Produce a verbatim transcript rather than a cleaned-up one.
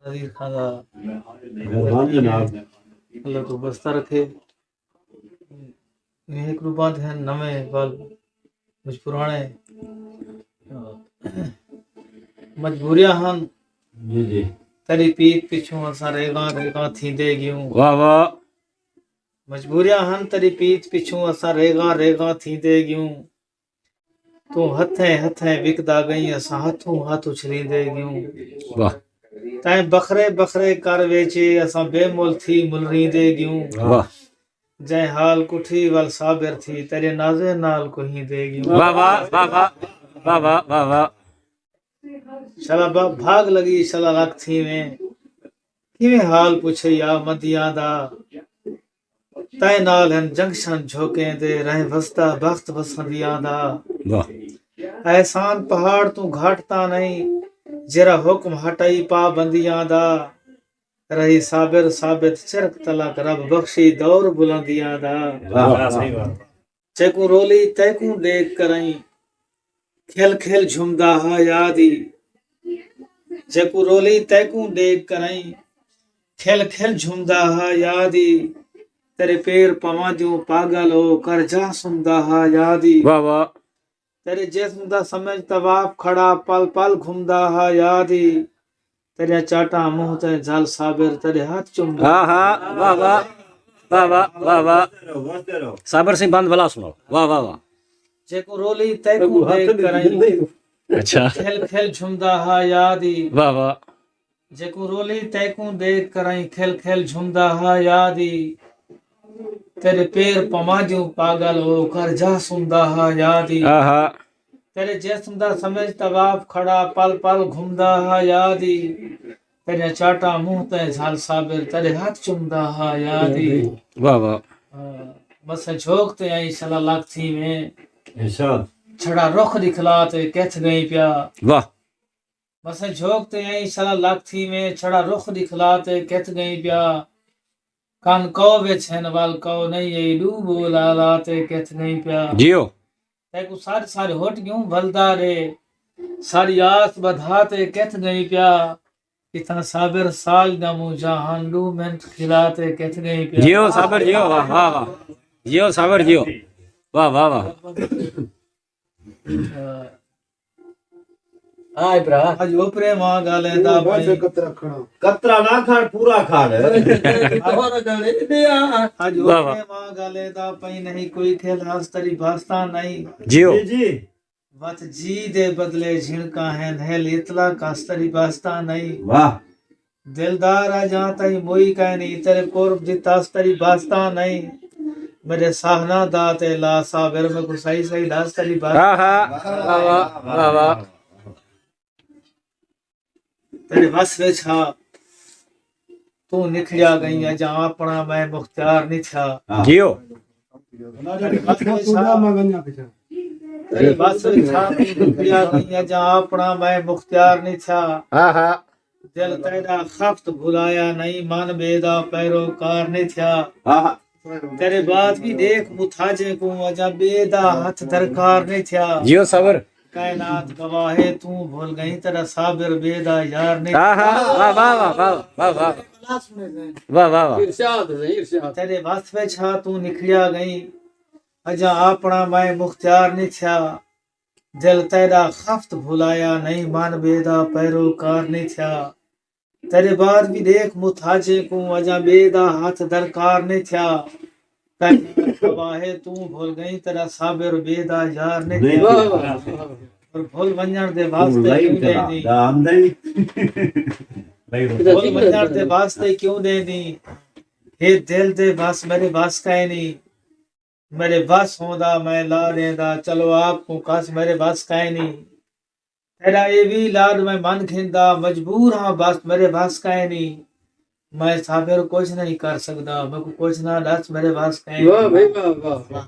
نذیر خان دا مہربانی جناب۔ اللہ تو بستہ رکھے۔ ہک ݙو بند ہن نویں ول، کجھ پراݨے۔ مجبوریاں ہن جی جی۔ تیݙی پیت پچھوں اساں ریگاں ریگاں تھیندے ڳیوں۔ واہ واہ۔ مجبوریاں ہن تیݙی پیت پچھوں اساں ریگاں ریگاں تھیندے ڳیوں۔ توں ہتھیں ہتھیں وکدا ڳئیں، اساں ہتھوں ہتھ اچھلیندے ڳیوں۔ واہ۔ تیں بکھرے بکھرے کر ویچے، اساں بے مل تھی ملریندے ڳیوں۔ واہ۔ جئیں حال کٹھی ول صابر تھی، تیݙے نازیں نال کوہیندے ڳیوں۔ واہ واہ، واہ واہ، واہ واہ، واہ واہ۔ شلا با-، بھاڳ لڳی شلا لکھ تھیویں، کیویں حال پچھے یا مدیاں دا۔ تیں نال ہن جنکشن جھوکیں دے، رہیں وسدا بخت وسندیاں دا۔ واہ۔ احسان پہاڑ توں گھٹ تاں نئیں، جیرھا حکم ہٹائی پابندیاں دا۔ رہی صابر ثابت چرک تلک، رب بخشی دور بلندیاں دا۔ واہ، واہ، صحیح بات۔ جیکوں رولی تیکوں ݙیکھ کرئیں، کھل کھل جھمدا ہا یاد ای۔ جیکوں رولی تیکوں ݙیکھ کرئیں، کھل کھل جھمدا ہا یاد ای۔ تیݙے پیر پواندیوں پاڳل او کر جاہ سمدا ہا یاد ای۔ واہ واہ۔ تیݙے جسم دا سمجھ طواف کھڑا پل پل گھمدا ہا یاد ای۔ تیݙیاں چاٹاں منہ تیں جھل صابر تیݙے ہتھ چمدا۔ ہا ہا، واہ واہ، واہ واہ، واہ واہ۔ صابر سئیں بند بھلا سݨاؤ۔ واہ واہ واہ۔ جیکوں رولی تیکوں ݙیکھ کرئیں۔ اچھا۔ کھل کھل جھمدا ہا یاد ای۔ واہ واہ۔ جیکوں رولی تیکوں ݙیکھ کرئیں، کھل کھل جھمدا ہا یاد ای۔ تیݙے پیر پواندیوں پاڳل او کر جاہ سمدا ہا یاد ای۔ آہا۔ تیݙے جسم دا سمجھ طواف کھڑا پل پل گھمدا ہا یاد ای۔ تیݙیاں چاٹاں منہ تیں جھل صابر، تیݙے ہتھ چمدا ہا یاد ای۔ واہ واہ۔ ہاں، بس جھوک تے آئیں شلا لکھ تھیویں۔ ارشاد۔ چھڑا رخ ݙکھلا تے کتھ ڳئیں پیا۔ واہ۔ بس جھوک تے آئیں شلا لکھ تھیویں، چھڑا رخ ݙکھلا تے کتھ ڳئیں پیا۔ کن کئو وچ ہن ول کئو نئیں، اے ݙو ٻول آلا تے کتھ ڳئیں پیا۔ جیو۔ تیکوں ساݙ ساݙ ہٹ ڳیوں ولدا ݙے، ساݙی آس ٻدھا تے کتھ ڳئیں پیا۔ اتھاں صابر سال دا مونجھا ہن، ݙو منٹ کھلا تے کتھ ڳئیں پیا۔ جیو صابر جیو، واہ واہ واہ۔ جیو صابر جیو۔ واہ واہ واہ۔ ہائے بھرا۔ اڄ اوپرے ماں ڳالھیں دا پئی۔ قطرہ نہ کھاݨ، پورا کھاݨ۔ اڄ واہ واہ۔ اوپرے ماں ڳالھیں دا پئی، نہیں کوئی کھل ہس تیݙی بس تاں نئیں۔ جیو۔ جی، جی۔ وت جی دے بدلے جھنکاں ہن، ہل اطلاق ہس تیݙی بس تاں نئیں۔ واہ۔ دلدار اڄاں تئیں موئی کائنی، تیݙے قرب دی تس تیݙی بس تاں نئیں۔ میݙے ساہ نہ دا تے لا صابر، میکوں صحیح صحیح ݙس تیݙی بس۔ آہا، واہ واہ، واہ واہ۔ تیݙے وس وچ ہا، توں نکھڑیا ڳئیں، اڄاں اپݨا میں مختیار نی تھیا۔ جیو۔ تیݙے وس وچ ہا، تیݙے وس وچ ہا، توں نکھڑیا ڳئیں، اڄاں اپݨا میں مختیار نی تھیا۔ آہا۔ دل تیݙا خفت بھلایا نئیں، من ٻئے دا پیروکار نی تھیا۔ آہا۔ تیݙے بعد وی ݙیکھ متھاجیں کوں، اڄاں ٻئے دا ہتھ درکار نی تھیا۔ جیو صابر۔ کائنات گواہ ہے، توں بھل ڳئیں، تیݙا صابر ٻئے دا یار نی تھیا۔ آہا، واہ واہ واہ، واہ واہ۔ واہ واہ واہ۔ ارشاد ہے، ارشاد۔ تیݙے وس وچ ہا، توں نکھڑیا ڳئیں، اڄاں اپݨا میں مختیار نی تھیا۔ دل تیݙا خفت بھلایا نئیں، من ٻئے دا پیروکار نی تھیا۔ تیݙے بعد وی ݙیکھ متھاجیں کوں، اڄاں ٻئے دا ہتھ درکار نی تھیا۔ کائنات گواہ ہے، توں بھل ڳئیں، تیݙا صابر ٻئے دا یار نی تھیا۔ واہ واہ۔ پر بھل ونڄݨ دے واسطے کیوں ݙیندیں؟ بھل ونڄݨ دے واسطے کیوں ݙیندیں؟ ہے دل دے وس میݙے وس کائنی۔ میݙے وس ہوندا میں لا ݙیندا، چلو آپ کوں کس میݙے وس کائنی۔ تیݙا اے وی لاݙ میں من گھندا، مجبور ہاں بس میݙے وس کائنی۔ میں صابر کجھ نئیں کر سڳدا، میکوں کجھ نہ ݙس میݙے وس کائنی۔ واہ بھائی واہ، واہ۔